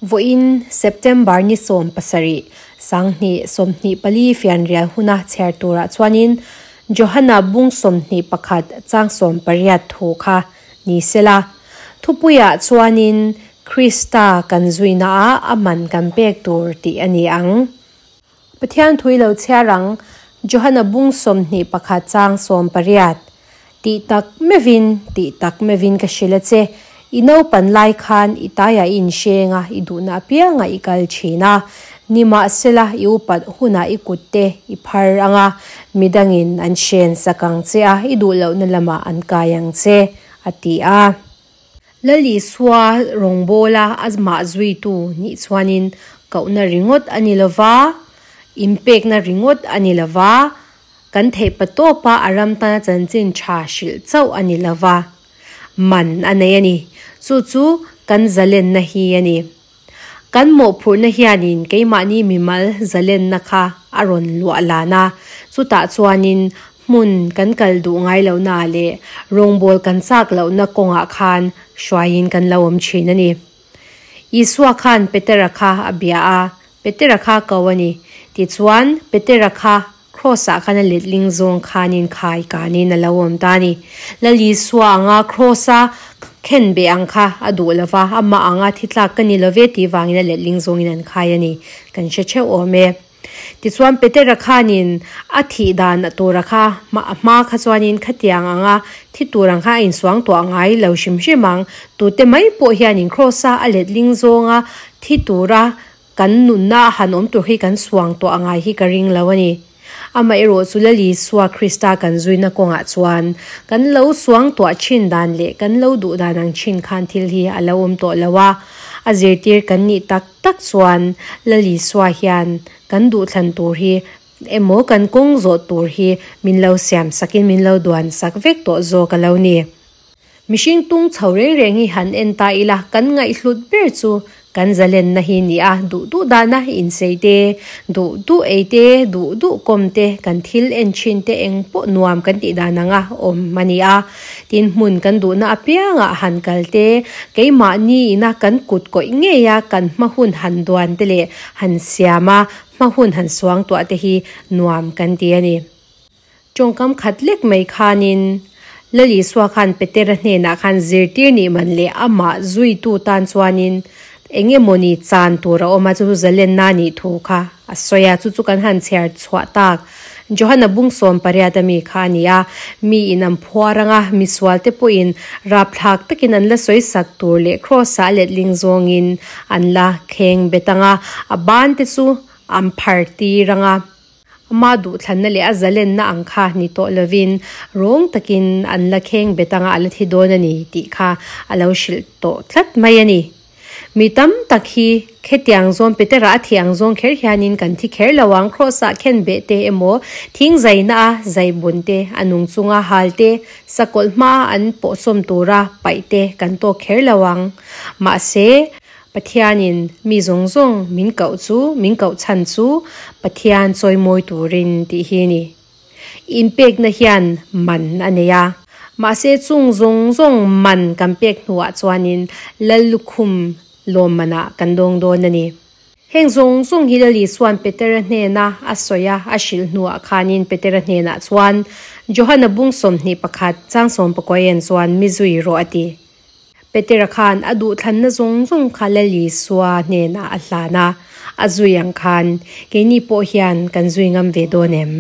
Vawiin September ni 17, 2024 fianrial huna chhiar turah chuanin Johana bung 21 chang 18 thu kha ni sela. Thupuiah chuanin Krista kan zuinaah a man kan pek tur tih a ni ang. Pathian thui lo chhiar ang, Johana bung 21 chang 18. Tih tak meuhin, tih tak meuhin ka hrilh a che, i naupan lai khan i taiah i inhreng a, i duhna apiangah i kal thin a, nimahsela i upat hunah i kutte i phar ang a, midangin an hren sak ang che a, i duh lohna lamah an kai ang che, a ti a. Lal Isua rawngbawla a mah zuitu nih chuanin kohna ringawt a ni lova, inpekna ringawt a ni lova, Kan theih patawpa a ram tana chanchin tha hrilh chauh a ni lo va, man a nei a ni. Chu chu kan zalenna hi a ni. Kan mawhphurhna hianin keimahni mimal zalenna kha a rawn luah lan a, chutah chuanin hmun kan kal duh ngai lohna leh rawngbawl kan chak lohna kawngah khan hruaiin kan lo awm thin a ni. Isua khan Petera kha a bia a, Petera kha ko a ni. Tichuan, Petera kha Kraws-ah khan a letling zawng khanin khai kanin a lo awm ta a ni. Lal Isua anga Kraws-a khen beh ang kha a duh lo va, amah anga thi tlak ka ni lo ve tih vangin a letling zawngin an khai a ni. Kan hre theuh awm e. Tichuan Petera khanin a thih dan tura kha a hma kha chuanin khatiang anga thi tur ang kha a insuang tuah ngai lo hrim hrim ang. Tute mai pawh hianin Kraws-a a letling zawnga thi tura Kan nunna a han awm tur hi kan suang tawh a ngai hi ka ring lo a ni. Amaherawh chu Lal Isua Krista kan zuina kawngah chuan kan lo suang tuah thin dan leh kan lo duh dan ang thin khan thil hi a lo awm tawh lo a. A zirtir kan nih tak tak chuan Lal Isua hian kan duhthlan tur hi emaw kan kawng zawh tur hi min lo siam sakin min lo duan sak vek tawh zawk a lo ni. Mihring tung chho reng reng hi han en ta ila, kan ngaihhlut ber chu kan zalenna hi ni a, duh duh dana insei te, duh duh ei te, duh duh kawm te, kan thil en thin te eng pawh nuam kan tih dan anga awm a ni a. Tin, hmun kan duhna apiangah han kal te, keimahni ina kan kut kawih ngei a kan hma hun han duan te leh han siam a, hma hun han suangtuah te hi nuam kan ti a ni. Tawngkam khat lek mai khanin Lal Isua khan Petera hnenah khan zirtir nih man leh amah zuitu tan chuanin eng emawni chan tur a awm a, chu chu zalenna nih thu kha a sawi a, chu chu kan han chhiar chhuah tak. Johana bung 18 ami kha a ni a, mi in an phuar anga misualte pawhin rapthlak takin an la sawi sak tur leh Kraws-ah a letling zawngin an la kheng bet anga, a bante chu an phar tir anga. Ama duhthlanna leh a zalenna ang kha ni tawh lovin rawng takin an la kheng bet anga a la thi dawn a ni tih kha a lo hrilh tawh tlat mai a ni. Mi tam tak hi khetiang zawn Petera a thih ang zawng kher hianin kan thi kher lo ang, Kraws-ah khen beh te emaw, thing zaina a zai bun te, a nung chunga hal te, sakawlh hmaa an pawhsawm tura paih te kan tawk kher lo ang. Mahse, Pathianin mi zawng zawng min koh chu, min koh chhan chu Pathian chawimawi turin tih hi a ni. Inpekna hian man a nei a. Mahse chung zawng zawng man kan pek hnuah chuanin Lal lukhum lawmmanah kan dawng dawn a ni. Heng zawng zawng hi Lal Isua'n Petera hnena a sawi a, a hrilh hnuah khanin Petera hnenah chuan Johana bung 21 chang 19 en chuan mi zui rawh a ti. Petera khan a duhthlanna zawng zawng kha Lal Isua hnenah a hlan a, a zui ang khan keini pawh hian kan zui ngam ve dawn em?